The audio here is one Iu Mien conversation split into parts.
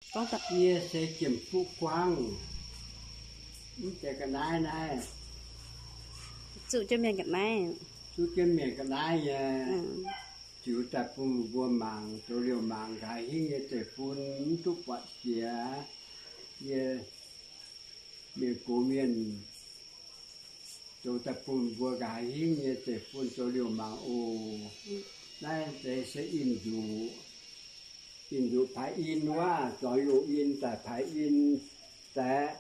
Yie se Jiem Fuqv Guangv, mv deix ga'naaiv naaiv, zuqv jienv mienh ga'naaiv, zuqv jienv mienh ga'naaiv nyei, ziux daaih bun mbuo mangc, zoux liouh mangc, nqa'haav hingv nyei zeiv-fun mv duqv buatc jiex. Yie, mienh gox mienh, zoux daaih bun mbuo nqa'haav hingv nyei zeiv-fun zoux liouh mangc oc. Naaiv deix se in-nzuqc, in-nzuqc paaix in wuov, zorngx youh in daaih paaix in daaih.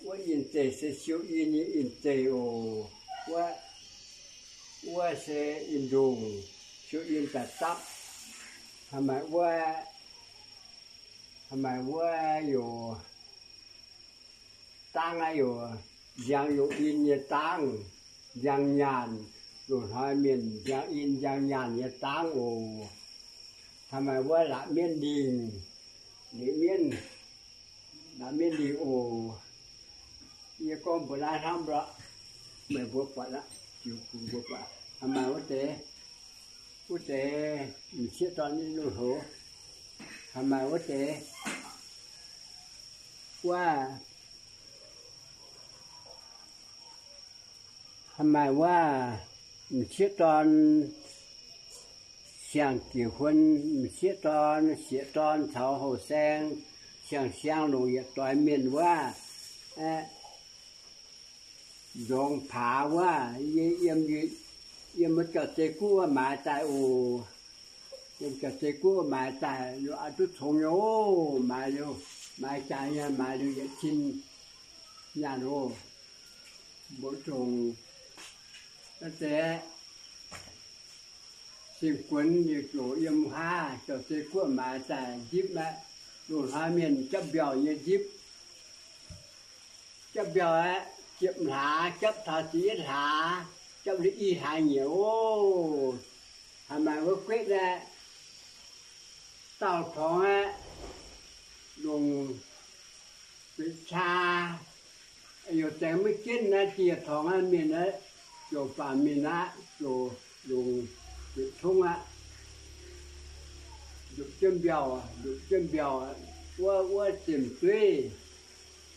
Wuov in-zeiv se siou in nyei in-zeiv oc. Wuov, wuov se in-ndongc, siou in daaih dapv. Haaix maaih wuov, haaix maaih wuov youc dangv aqv, youc nziang youc in nyei dangv, nziang nyaanh, loz-hnoi mienh nziang in nziang nyaanh nyei dangv oc. Haaix maaih wuov la'mienv lingh, la'mienv, la'mienv lingh oc. Yie gorngv mbuo naaiv hnamv lorqc, meih mbuo buatc aqv, ziux bun mbuo buatc. Haaix maaih wuov deix, wuov deix m'sieqv dorn nyei loz-hoz. Haaix maaih wuov deix, wuov, haaix maaih wuov m'sieqv dorn siang-jiex huon, m'sieqv dorn, sieqv dorn caux houh saeng siang-siang longc yietc doix mienh wuov, nzorngx paax wuov, yie yiem, yiem wuov jauv-zei guoqv wuov maaiz daaih oc. Yiem jauv-zei guoqv wuov maaiz daaih, aa, duqv congx nyei oc. Maaiz liuz, maaiz jaax nyei, maaiz liuz yietc cin nyaanh oc. Mbuo dongh naaiv deix Sing-guonx yietc zoqc yiem haav jauv-zei guoqv maaiz daaih nzipv aqv. Loz-hnoi mienh japv mbiauh nyei nzipv. Japv mbiauh aeqv, ziepc hlaax japv taux ziepc yietv hlaax, japv liuz i hlaax nyieqc oc. Haaix maaih wuov guetv aeqv, daauh torngx aeqv, longc guetv qaa, youc zaengx maiv jienv naaiv dieh torngx aqv, mienh aeqv, ziouc baamh mienh aqv, ziouc longc guetv tongv aqv. Ndopv jienv mbiauh, ndopv jienv mbiauh, wuov, wuov ziemx dueiv,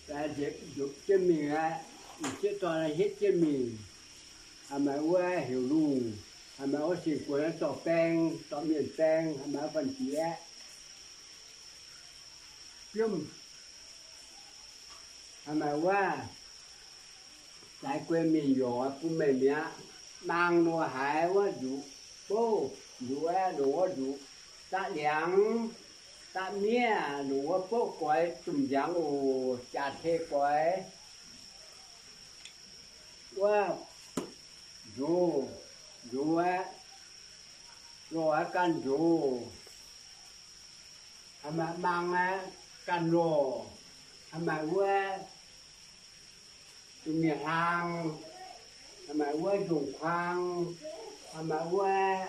ndopv jienv mingh aqv. M'sieqv dorn hietv jienv mingh. Haaix maaih wuov heuc lungh, haaix maaih wuov sing-guonx dorh baeng, dorh mienh baeng, haaix maaih wuov fan-jiex aeqv, biomv. Haaix maaih wuov zaaix guei mingh yorc bun meih mi'aqv. Maang nor haiz wuov nzuqc bouv, nzuqc aeqv, longc wuov nzuqc daqv liangx, daqv miev, longc wuov bouv goix zunc ndiangx oc, jaax tei goix. Wuov nzox, nzox aeqv, lorh aeqv, ganh nzox. Haaix maaih maang aeqv, ganh lorh. Haaix maaih wuov domh mienh hlaang, haaix maaih wuov nzongh kuaang, haaix maaih wuov